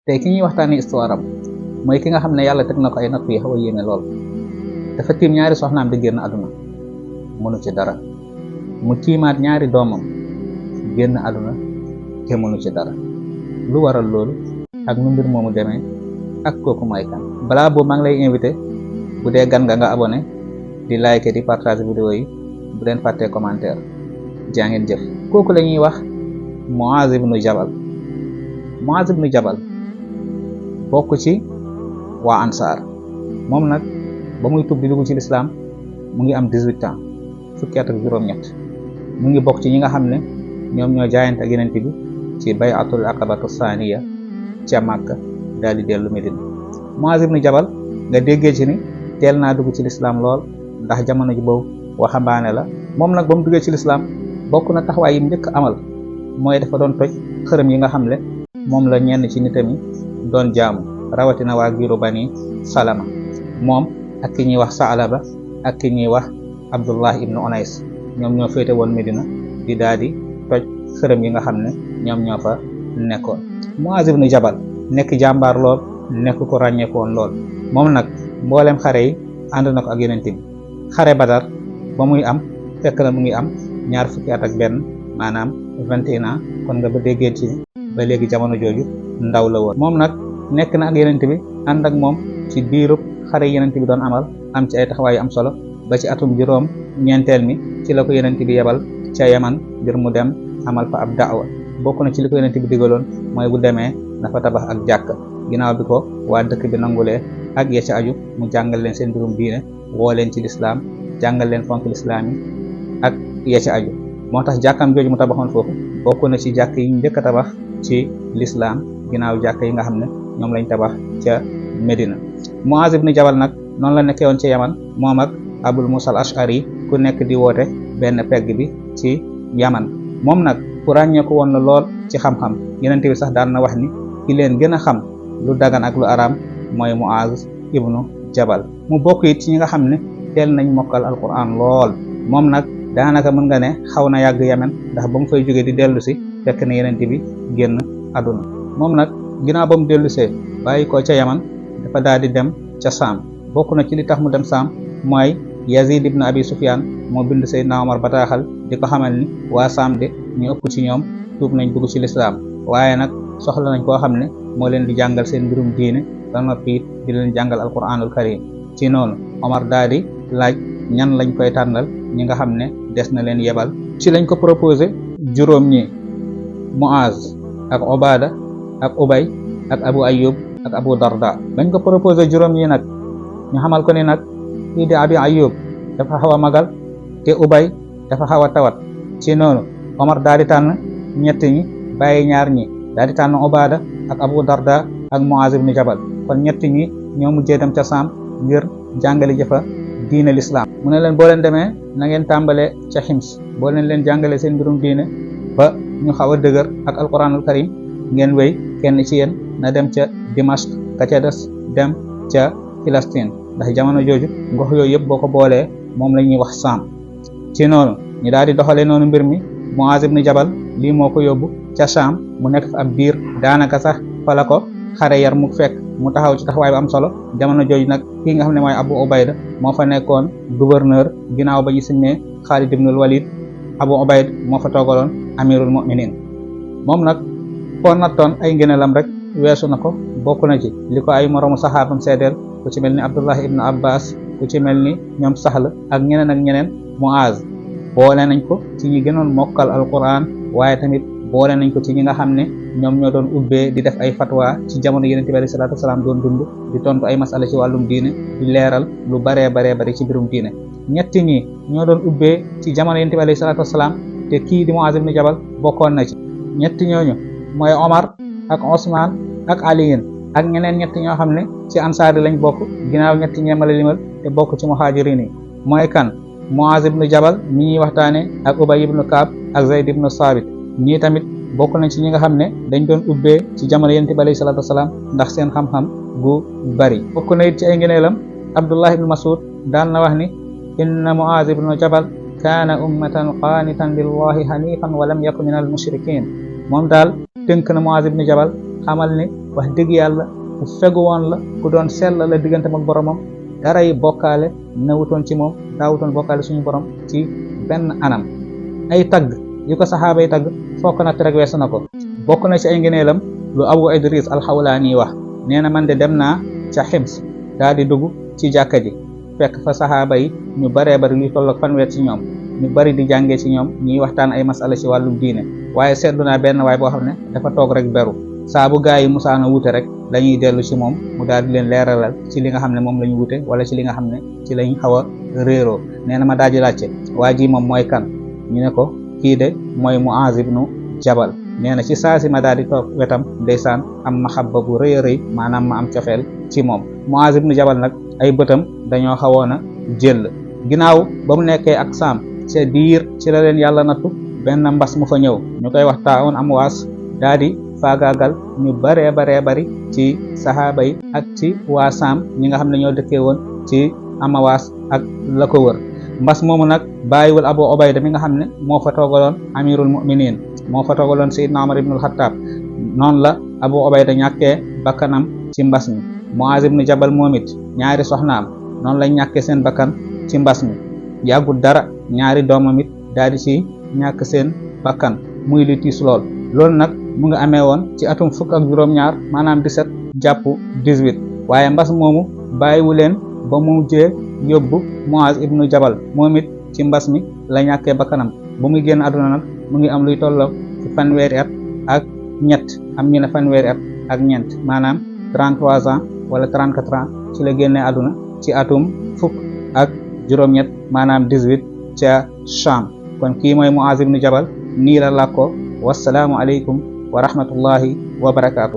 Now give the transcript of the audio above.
tey ki ñuy waxtaanee histoire am mooy ki nga xam ne yàlla teg na ko ay natt yi xaw a yéeme lool dafa tiim ñaari soxnaam di génn àdduna mënu ci dara mu tiimaat ñaari doomam génn àdduna te mënu ci dara lu waral loolu ak nu mbir moomu demee ak kooku mooy kan. balaa boobu maa ngi lay invité bu dee gan nga abonné di like di partager vidéo yi bu leen fàttee commentaire. jaa ngeen jëf. kooku la ñuy wax Muaz ibnu Jabal. Muaz ibnu Jabal bokk ci waa Ansaar. moom nag ba muy tub di dugg ci lislaam mu ngi am 18 ans fukki at ak juróom-ñett mu ngi bokk ci ñi nga xam ne ñoom ñoo jaayante ak Yonent bi ci bay'atul aqabatu saaniya ca Makka daal di dellu Medina. Muaz ibnu Jabal nga déggee ci ni teel naa dugg ci lislaam lool ndax jamono ji boobu waxambaane la. moom nag ba mu duggee ci lislaam bokk na taxawaay yi mu njëkk amal mooy dafa doon toj xërëm yi nga xam ne moom la ñenn ci nitam yi doon jaamu rawatina waa giiru Bani Salama. moom ak ki ñuy wax Saalaba ak ki ñuy wax Abdullah ibnu Unais ñoom ñoo féete woon Medina di daal di toj xërëm yi nga xam ne ñoom ñoo fa nekkoon. Muaz ibnu Jabal nekk jàmbaar lool nekk ko ràññeekoon lool. moom nag mboolem xare yi ànd na ko ak Yonent bi. xare Badar ba muy am fekk na mu ngi am ñaar fukki at ak benn maanaam 21 ans kon nga ba déggee ci ba léegi jamono jooju ndaw la woon. moom nag nekk na ak Yonent bi ànd ak moom ci diirub xare Yonent bi doon amal am ci ay taxawaay yu am solo ba ci atum juróom ñeenteel mi ci la ko Yonent bi yebal ca Yaman ngir mu dem amal fa ab daawa. bokk na ci li ko Yonent bi digaloon mooy bu demee dafa tabax ak jàkk. ginnaaw bi ko waa dëkk bi nangulee ak ya ca aju mu jàngal leen seen mbirum diine woo leen ci lislaam jàngal leen fonk lislaam yi ak ya ca aju. moo tax jàkkam jooju mu tabaxoon foofu bokk na ci jàkk yi njëkk a tabax ci lislaam ginnaaw jàkk yi nga xam ne ñoom lañ tabax ca Medina. Muaz ibn Jabal nag noonu la nekkee woon ca Yaman moom ak Abul Musa al-Ash'ari ku nekk di woote benn pegg bi ci Yaman. moom nag ku ràññeeku woon la lool ci xam-xam. Yonent bi sax daan na wax ni ki leen gën a xam lu dagan ak lu araam mooy Muaz ibnu Jabal. mu bokk it ci ñi nga xam ne teel nañ mokkal alquran lool. moom nag daanaka mën nga ne xaw na yàgg Yaman ndax ba mu fay jógee di dellu si fekk na Yonent bi génn àdduna. moom nag ginnaaw ba mu dellusee bàyyi ko ca Yaman dafa daal di dem ca Saam. bokk na ci li tax mu dem Saam mooy Yazid ibn Abi Sufyan moo bind Seydina Omar bataaxal di ko xamal ni waa Saam de ñu ëpp ci ñoom tuub nañ dugg ci lislaam waaye nag soxla nañ koo xam ne moo leen di jàngal seen mbirum diine ba noppi it di leen jàngal alquranul karim. ci noonu Omar daal di laaj ñan lañ koy tànnal ñi nga xam ne des na leen yebal. ci lañ ko proposé juróom ñi Muaz ak Obada ak Ubay ak Abu Ayyub ak Abu Darda. bañ ko proposé juróom ñi nag ñu xamal ko ni nag kii di Abi Ayyub dafa xaw a magal te Ubay dafa xaw a tawat. ci noonu Omar daal di tànn ñett ñi bàyyi ñaar ñi daal di tànn Obada ak Abu Darda ak Muaz ibn Jabal. kon ñett ñi ñoo mujjee dem ca Saam ngir jàngale jëfa diine l'islam. mu ne leen boo leen demee na ngeen tàmbalee ca Hims boo leen jàngale seen mbirum diine ba ñu xaw a dëgër ak alquranul karim ngeen wéy kenn ci yéen na dem ca Dimashq ka ca des dem ca Palestine ndax jamono jooju ngox yooyu yëpp boo ko boolee moom la ñuy wax Saam. ci noonu ñu daal di doxalee noonu mbir mi. Muaz ibn Jabal lii moo ko yóbbu ca Saam mu nekk fa ab diir daanaka sax fa la ko xare yar mu fekk mu taxaw ci taxawaay bu am solo. jamono jooju nag kii nga xam ne mooy Abu Ubayda moo fa nekkoon gouverneur ginnaaw ba ñu simmee Khalid ibnul Walid. Abu Ubayda moo fa toogaloon amirul mu'minin. moom nag foo nattoon ay ngëneelam rek weesu na ko. bokk na ci li ko ay moroomu saxaabam seedeel ku ci mel ni Abdullah ibn Abbas ku ci mel ni ñoom Sahl ak ñeneen Muaz boole nañ ko ci ñi gënoon mokkal alquran waaye tamit boole nañ ko ci ñi nga xam ne ñoom ñoo doon ubbee di def ay fatwa ci jamono Yonent bi alayhi salaatu wasalaam doon dund di tontu ay masala ci wàllum diine di leeral lu baree bari ci mbirum diine. ñetti ñi ñoo doon ubbee ci jamono Yonent bi alayhi salaatu wasalaam te kii di Muaz ibn Jabal bokkoon na ci. ñetti ñooñu mooy Omar ak Osman ak Aliyin ak ñeneen ñetti ñoo xam ne ci ansaar yi lañ bokk ginnaaw ñetti ñeemale limal te bokk ci muhajirin yi. mooy kan Muaz ibn Jabal mi ñuy waxtaane ak Ubay ibn Kaab ak Zayd ibn Saabit. ñii tamit bokk nañ ci ñi nga xam ne dañ doon ubbee ci jamono Yonent bi alayhi salaatu wasalaam ndax seen xam-xam gu bari. bokk na it ci ay ngëneelam Abdullah ibn Mas'ud daan na wax ni inna Muaz ibn Jabal kaana ummatan qaanitan lillahi hanifan wa lam yakun min al mushrikin. moom daal tënk na Muaz ibn Jabal xamal ni wax dëgg yàlla ku fegu woon la ku doon sell la digganteem ak boromam dara yi bokkaale newutoon ci moom daawutoon bokkaale suñu borom ci benn anam. ay tagg yu ko saxaaba yi tagg fokk na rek weesu na ko. bokk na ci ay ngëneelam lu Abu Idris al-Xawlaani wax nee na man de dem naa ca Xims daal di dugg ci jàkka ji fekk fa saxaaba yi ñu baree bari luy tolloog fanweer ci ñoom ñu bari di jàngee ci ñoom ñuy waxtaan ay masala ci wàllu diine waaye seetlu naa benn waay boo xam ne dafa toog rek beru saa bu gaa yi musaana wute rek dañuy dellu ci moom mu daal di leen leeralal ci li nga xam ne moom la ñu wute wala ci li nga xam ne ci lañ xaw a réeroo. nee na ma daal di laajte waa ji moom mooy kan ñu ne ko kii de mooy Muaz ibnu Jabal. nee na ci saasi ma daal di toog wetam ndeysaan am mahabba bu rëy a rëy maanaam ma am cofeel ci moom. Muaz ibnu Jabal nag ay bëtam dañoo xawoon a jël ginnaaw ba mu nekkee ak saam ca diir ci la leen yàlla nattu benn mbas mu fa ñëw ñu koy wax Taa'uun Amwaas daal di faagaagal ñu baree bari ci saxaaba yi ak ci waa saam ñi nga xam ne ñoo dëkkee woon ci Amawaas ak la ko wër. mbas moomu nag bàyyiwul Abu Ubayda mi nga xam ne moo fa toogaloon amirul mu'minin moo fa toogaloon Seydina Umar ibnul Xattaab noonu la Abu Ubayda ñàkkee bakkanam ci mbas mi. Muaz ibnu Jabal moom it ñaari soxnaam noonu lañ ñàkkee seen bakkan ci mbas mi yàggul dara ñaari doomam it daal di ci ñàkk seen bakkan muy lu tiis lool. loolu nag mu ngi amee woon ci atum fukk ak juróom-ñaar maanaam 17 jàpp 18 waaye mbas moomu bàyyiwu leen ba mu jee yóbbu Muaz ibnu Jabal moom it ci mbas mi la ñàkkee bakkanam ba muy génn àdduna nag mu ngi am luy tolloo ci fanweeri at ak ñett am ñu ne fanweeri at ak ñeent maanaam 33 ans wala 34 ans ci la génnee àdduna ci atum fukk ak juróom-ñett maanaam 18 ca Sham. kon kii mooy Muaz ibnu Jabal nii la làkkoo wassalaamu aleykum wa rahmatullahi wa barakaatu.